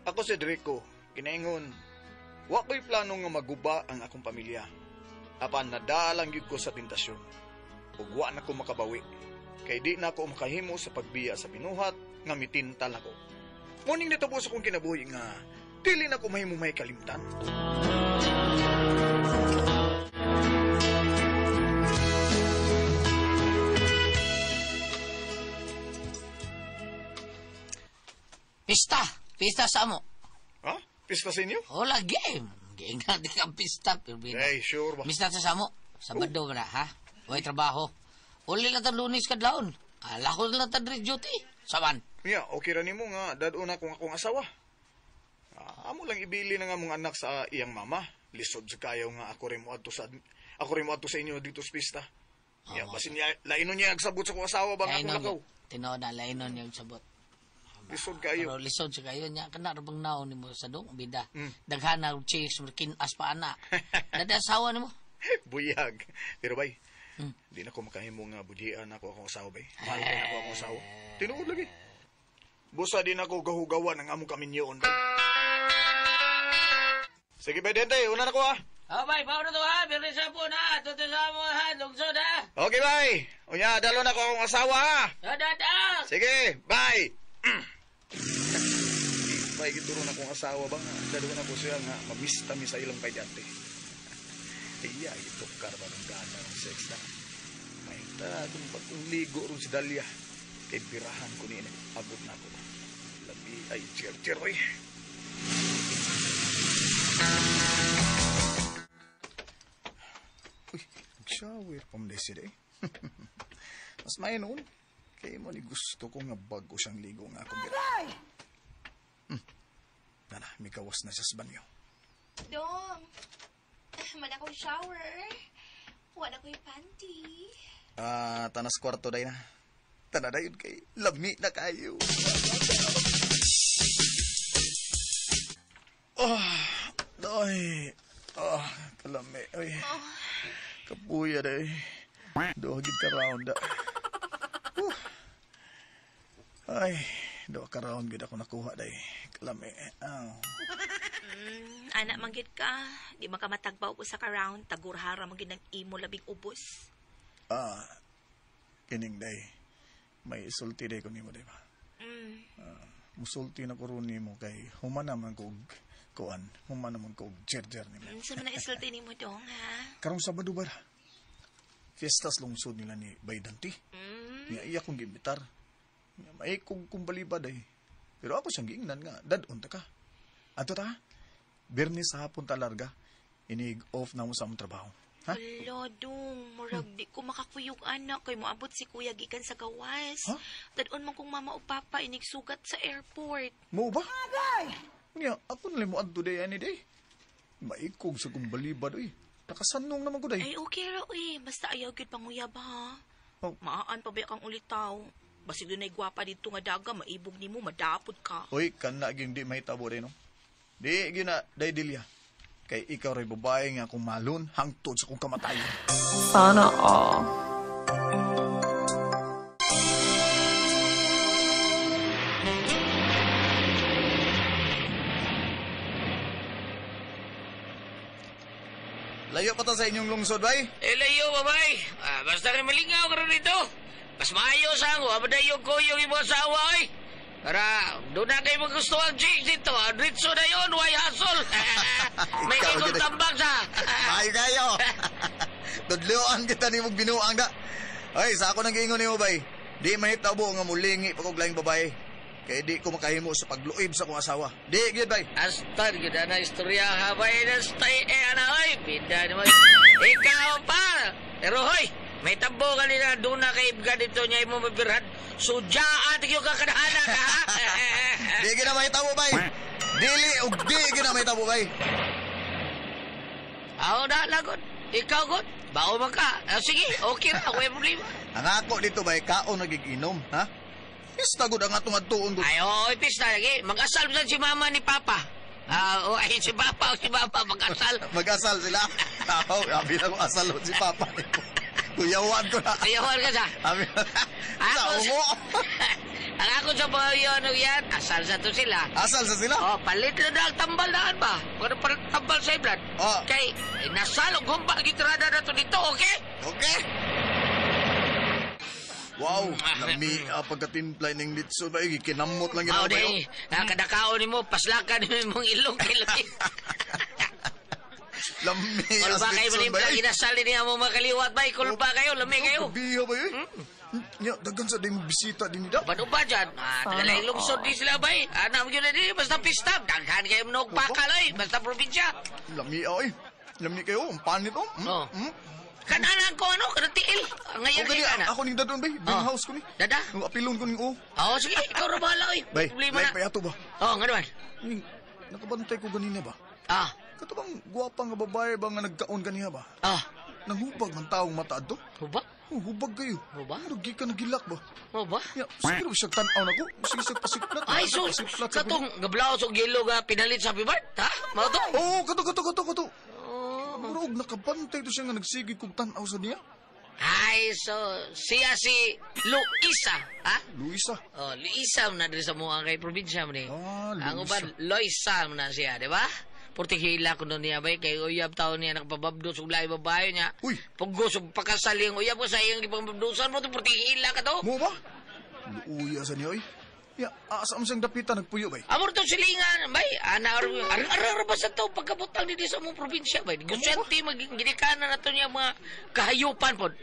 Ako si Draco, kinaingon, wa ko'y plano nga maguba ang akong pamilya. Apan nadalang gyud ko sa tentasyon. Ug wa na ko makabawi. Kay di na ako makahimo sa pagbiya sa binuhat nga mitintal ako. Muning natabo sa akong kinabuhi nga dili na ko mahimo may kalimtan. Pista! Pista sa amo. Ha? Pista sa inyo? Hola, game! Game na di kang pista. Pero bida. Ay, sure ba? Mista sa samo. Sabado ba na, ha? Way trabaho. Uli lang ta Lunes kadlawon. Alako lang ta diri duty. Saman. Ya, okay ra nimo nga dad-on na akong asawa. Ah, amo lang ibili na nga mong anak sa iyang mama. Lisod sa kayo nga ako rin mo adto sa ako rin mo adto sa inyo dito sa pista. Ya, basin niya lainon niya agsabot sa akong asawa bang akong lakaw. Tinuod na, lainon yung sabot. Lisod kayo. Pero lisod sa kayo niya. Kana ra bang naon nimo sa dong bida. Daghan na og chicks, kinas pa ana. Dada asawa nimo. Buyag. Pero bay, di na ko makahimo nga budhian ako akong asawa bay. Mahal kay ako akong asawa. Tinuod lagi. Busa din ako gahugawan ang among kaminyoon bay. Sige bay, Dente, una na ko ah. Oh, bay, paano to ha? Biyernes sa po na. Tuto sa mo ha. Lungsod ha. Okay bay. Unya, dalo na ko akong asawa ha. Dada! Sige, bye. Bay, gituro na akong asawa ba nga. Dalo na ko siya nga mamista mi sa ilang bay dante. Iya, itukar ba ng gana ng sex na. May ta, kung pag ligo ron si Dalia. Kay birahan ko niya, abot na ako. Labi ay cheer-cheer, oy. Uy, shower pa man siya eh. Mas may noon. Kay mo ni gusto ko nga bago siyang ligo nga akong birahan. Nana, mikawas na siya sa banyo. Dong, man akong shower. Wala ko'y panty. Ah, tanas kwarto day na. Tana dayon kay lami na kayo. Oh, ay. Oh, kalami. Ay. Kapuya day. Duha gid ka round. Ay, duha ka round gid ako nakuha day. Kalami. Oh. Anak, manggit ka. Di man ka matagbaw ko sa ka-round. Tagurhara man gid ang imo labing ubos. Ah, kining day. May isulti day ko nimo, di ba? Musulti na ko ron nimo kay human naman ko og kuan, human naman ko og jer-jer nimo. Sa man ang isulti nimo dong, ha? Karong Sabado ba? Fiestas lungsod nila ni Baydanti. Niya iya kong giimbitar. Niya maikog kong balibad ay. Pero ako siyang giingnan nga, dad-on ta ka. Ato ta, Biyernes sa hapon ta larga, inig off na mo sa among trabaho. Ha? Hala, dong. Murag di ko makakuyog, anak. Kay moabot si kuya gikan sa gawas. Ha? Dad-on man kong mama o papa inigsugat sa airport. Mo ba? Niya, ako na lang mo adto day ani day. Maikog sa kong balibad oy. Nakasanong naman ko day. Ay, okay ra, uy. Basta ayaw gyud panguyab, ha? Oh. Maan pa ba kang ulitaw? Basig dunay gwapa dito nga daga, maibog nimo, madapod ka. Uy, kana gyud di mahitabo day no. Di gyud na day dilya. Kay ikaw ray babae nga akong malon hangtod sa akong kamatayon. Sana all. Layo pa ta sa inyong lungsod, bay. Eh, layo, babay. Ah, basta rin malingaw ka rin dito. Mas maayo sa ako. Abadayo ko yung imong asawa, ay. Para, doon na kayo magusto ang chicks dito. Dritso na yun, why hustle? May Ikaw, ikong gid. tambak sa. Maayo kayo. Tudloan kita nimo binuang da. Ay, sa ako nang giingon nimo, bay. Di mahitabo nga mulingi pa kog laing babae. Kay di ko makahimo sa pagluib sa akong asawa. Di gyud, bay. Asta, gyud na istorya ha, bay. Nastay, eh, ana, oy. Bida naman. Ikaw pa. Pero, hoy, may tabo ka nila. Doon na kay Ibga dito niya imo mabirhan. Sudya at yung kakadhana ka, ha? Di gyud na mahitabo, bay. Dili og di gyud na mahitabo, bay. Ako na, lagot. Ikaw, god. Bao man ka. Ah, sige, okay ra. Way problema. Ang ako dito, bay, kaon nagiginom, ha? Pista gud ang atong adtuon gud. Ay, oo, pista lagi. Mag-asal sa si mama ni papa. Ah, oh, ay, si papa o si mama, mag-asal. Mag-asal sila. Tao, abi na ko asal si papa. Kuyawan ko na. Kuyawan ka sa. Abi na. Sa Ako ungo. Ang ako sa mga yun, yan, asal sa to sila. Asal sa sila? Oh, palit lang na ang tambal daan ba? Kung palit tambal sa iblan. Oh. Kay, nasal og humba gitirada na to dito, okay? Okay. Wow, lami pagkatimpla ning litso ba kinamot lang Mao ginawa ba day, nakadakaon nimo, paslakan nimo imong ilong kay lami. Lami as Kulba kayo litson ba manimpla, ginasal niya mo makaliwat ba? Kulba kayo, lami kayo. Kabiha ba yun? Nya, daghan sa di mo bisita din nila. Uban-uban dyan. Ah, tagalaing lungsod di sila bay. Anak mo yun na di, basta pista. Daghan kayo mga pakal ay, basta probinsya. Lami ay. Lami kayo, ang panit oh. Oh. Kananan ko ano, kanang tiil. Ngayon Okay, kay kana. ako ning dadon bay, Oh. house ko ni. Dada? Ang apilon ko ning oh. Oo, sige, ikaw ra bahala oy. Bay, Problema like na. pa yato ba? Oo, nga naman. Ning, nakabantay ko ganina ba? Ah, Kato bang gwapa nga babae ba nga nagkaon ganiha ba? ah. Nanghubag man taong mata adto? Huba? Oh, hubag kayo. Huba? Ano, gi ka nagilak ba? Huba? Ya, sige raw siyang tan-aw na ko. Sige siya pasiklat. Ay, sus! Pasiklat sa Katong gablaos og yelo nga pinalit sa Bibart, ha? Mao to? Oo, kato, kato, kato, kato. Oh. Murag nakabantay to siya nga nagsige kog tan-aw sa niya. Ay, so, siya si Luisa, ha? Luisa. Oh, Luisa na diri sa mga kay probinsya mo ni. Ah, Ang Luisa. uban, Loisa mo na siya, di ba? Portihila ko nun niya bay kay uyab taon niya nakapababdos og lahi babae niya. Uy. Pugos og pakasal yung uyab ko sa iyang gipangabdosan mo to portihila ka to. Mo ba? Luuya sa niya, oy. Ya, asa mo siyang dapitan nagpuyo bay? Amor to silingan, bay. Ana ar ar ar, ar ba sa to pagkabutang dito sa mong probinsya bay. Gusyante maging ginikanan na to niya mga kahayupan pod.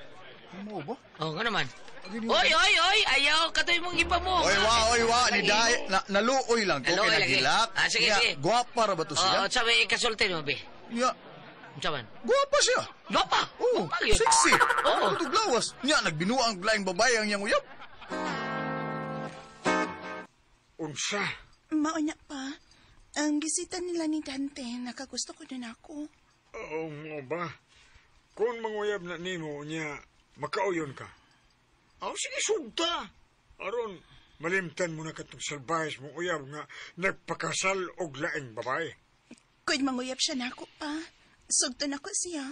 Mo ba? Oh, nga naman. Agini- Oy, oy, oy, ayaw ka to imong gipa mo. Oy, wa, oy, wa, ni Day, na, naluoy lang ko, Naluoy kay lagi. nagilak. Ah, sige, Ya, sige. Gwapa ra ba to siya? Oh, sabi ikasulti mo, be. Ya, Unsa man? gwapa siya. Gwapa. Oo, Gwapa yun. sexy. Oo. Ano lawas? Nya, nagbinuang laing babae ang iyang uyab. Unsa? Mauna pa. Ang bisita nila ni Dante, nakagusto ko din ako. Oo mo ba? Kung manguyab na nimo niya, makauyon ka. Aw, sige, sugta. Aron, malimtan mo na katong salbahes mong uyab nga nagpakasal og laing babae. Kung manguyab siya nako pa. Sugton ako siya.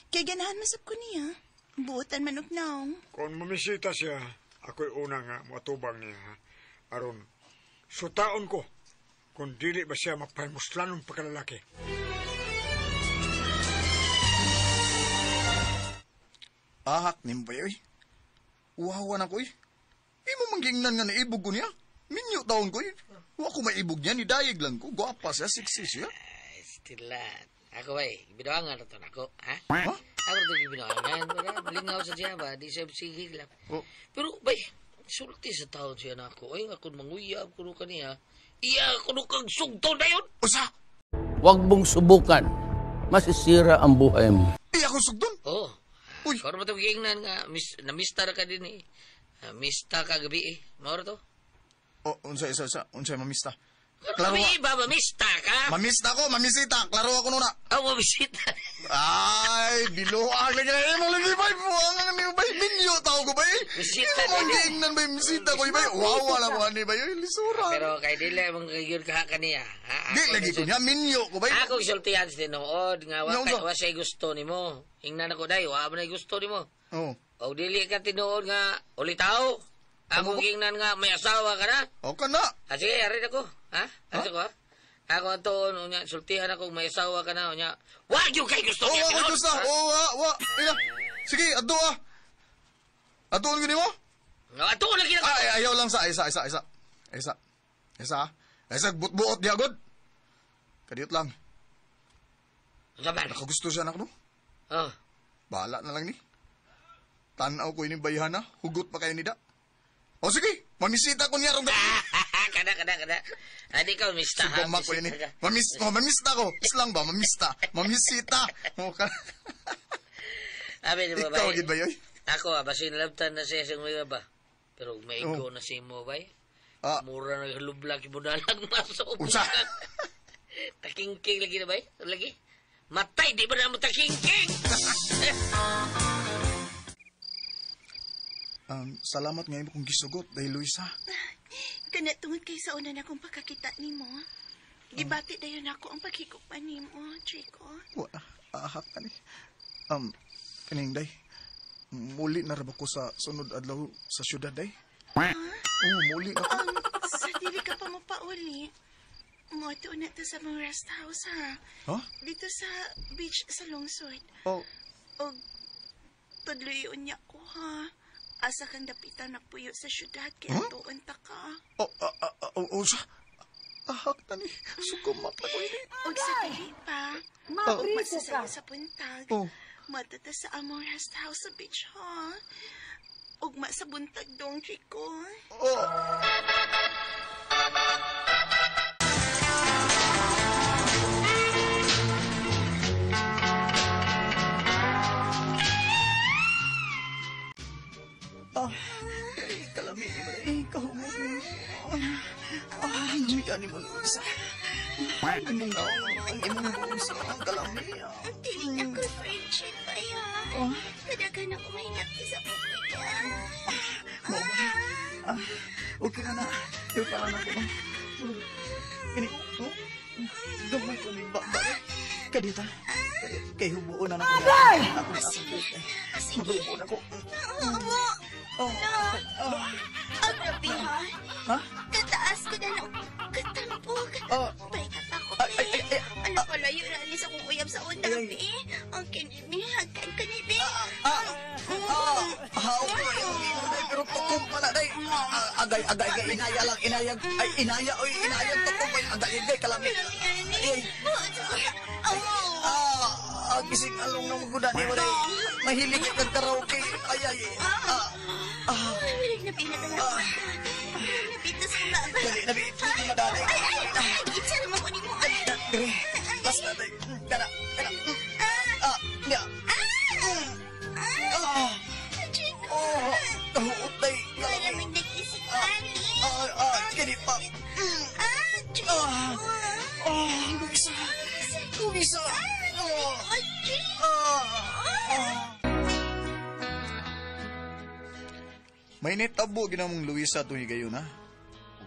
Kay ganahan masab ko niya. Buotan man og naong. Kung mamisita siya, ako'y una nga moatubang niya. Ha? Aron, sutaon ko kung dili ba siya mapahimuslanong pagkalalaki. Ahak ni ba oy? Uhawan ako eh. Imo manggingnan nga naibog ko niya. Minyo taon ko eh. Wa ko maibog niya, ni dayeg lang ko. Gwapa siya, sexy siya. Ay, Stila. Ako bay, binuangan na to nako, ha? Ha? Ako to gibinuangan, wala malingaw sa siya ba, di siya sige lang. Oh. Pero bay, sulti sa taon siya nako. Ay, ako manguyab kuno kaniya. Iya kuno kang sugto na yun. Usa! Huwag mong subukan. Masisira ang buhay mo. Iya akong sugdon. Oh. Uy. Kung mo itong giingnan nga, mis, namista ra ka din eh. Ah, mista ka gabi eh. Mauro to? Oh, unsa isa isa, unsa mamista. Klaro Klaro. gabi ba, mamista ka? Mamista ko, mamisita. Klaro ako nuna. Ah, mamisita. Ay, biluag lagi na imo lagi bay buang ni bay minyo tao ko bay. Misita Imo din eh. giingnan bay misita ko bay. Wow, wala mo ani bay. Oy, lisura. Pero kay dili mong kagyud ka kaniya. Ha? Di lagi ko niya minyo ko bay. Ako gisultihan sa tinuod nga wa Nga, kay unsa? wa say gusto nimo. Ingnan ako day, wa man ay gusto nimo. Oh. O dili ka tinuod nga ulitaw. Ako giingnan nga may asawa ka na. O ka na. Ah, sige, arin ako. Ha? Asa ko ha? Ako ang tuon, unya, sultihan ako, may asawa ka na, unya. Wa gyud kay gusto Oh, niya wa ko tinuod. gusto. Ha? Oh, wa, wa. Ina. Sige, adto ah. Adtoon ko nimo? No, ato lagi na. Ay, ayaw lang sa isa, isa, isa. Isa. Isa. Isa buot-buot diya god. Kadiyot lang. Unsa man? Nakagusto siya nak no. Oh. Bahala na lang ni. Tanaw ko ini bayhana, hugot pa kayo nida. O sige, mamisita ko niya rong gabi. Kada, kada, kada. Adi ka, mista ha. Sugama ko ini. Misita ka. Mamis, oh, mamista ko. Islang ba? Mamista. Mamisita. O ka. Abi, di ba, Ikaw bay? gid ba yoy? Ako, basin labtan na siya sa mga ba. Pero maigo na si mo, bay. Oh. Ah. Mura na lublak yung budalag maso. Unsa? Takingking lagi na, bay? Lagi? Matay, di ba na mo takingking? Salamat nga imo kong gisugot dahil Luisa. Kana tungod kay sa una na akong pagkakita nimo. Gibati dayon ako ang paghigugma nimo, Draco. Wa, ahak ka ni. Kaning day. Muli na ra ba ko sa sunod adlaw sa syudad day? Oh, muli na ko. Sa dili ka pa mapauli, moto na to sa mga rest house, ha? Ha? Dito sa beach sa lungsod. Oh, Og tudloy unya ko, ha? Asa kang dapitan nagpuyo sa syudad kay Huh? tuon ta ka. oh, ah, ah, ah, oh, oh, sa. Ahak na ni. Sukumak na ko ini. Og sa dili pa, Oh, masasayo sa buntag. Oh. Matata sa among rest house sa beach, ha? Ugma sa buntag dong, Chico. Oh. Ah, ay, kalami ni mo eh, kahumot mo. Ah, enjoy ni mo, Luisa. Ang imong naong, ang imong busa, ang kalami. Ah. Ang tiling ako, friendship, ay, ha? Kadagan ako mahinapti sa pupi, ha? Mao ba? Ah, okay na na. Yung para na ko. Kini, oh, gamay ko ni ba? Kadita, kay hubuon na nako. Agay! Ako na Sige, sige. Mahubuon ako. Mo, Oh, oh, ang grabe, ha? ha? Kataas ko na ng katampok. Oh. Balik ako, Ay, ay, ay, ay. Ano ko layo na alis akong uyab sa una, Ay, ay. be. Ang kinimi, hagkan ka ni, be. Ah, ah, ah, okay, okay, pero tukom pa na, day. Ah, agay, agay, agay, inaya lang, inayag, ay, inaya, oy, inayag, tukom, ay, agay, agay, kalami. Kalami, ani. Ay, ay. Oh. Ah, ah, gising along na maguda ni mo, day. Mahilig ka kag karaoke. Ay, ay, ah, ah, Ay, walang napila na ako. Walang napita sa baba. dali, nabi, dali, madali. Ay, ay, ay, itsa naman ko ni mo. Ay, Dire, basta, day. Kana, kana. Ah, niya. Ah, Chico. oh, kahuot, day. Wala Kalami. mang nag-isip, ani. Ah, ah, kini pa. Ah, Chico. Ah. Oh, Luisa. Luisa. Oh. Oh, Chico. Ah. Ah. May nitabo ginamong Luisa tuwing gayon ha.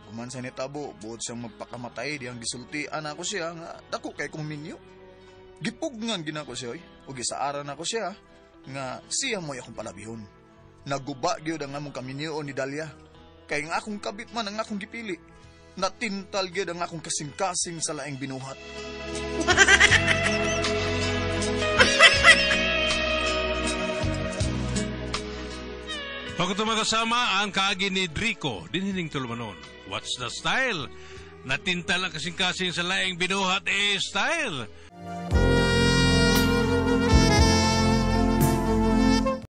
Ug man sa nitabo, buot siyang magpakamatay diyang gisultian ako siya nga dako kay kong minyo. Gipugngan ginako siya oy. Ug gisaaran ako siya nga siya mo'y akong palabihon. Naguba gyud ang among kaminyoon ni Dalia. Kay ang akong kabit man ang akong gipili. Natintal gyud ang akong kasing-kasing sa laing binuhat. Pagkat magkasama ang kaagi ni Drico, dinhining tulumanon. What's the style? Natintal ang kasing-kasing sa laing binuhat eh style.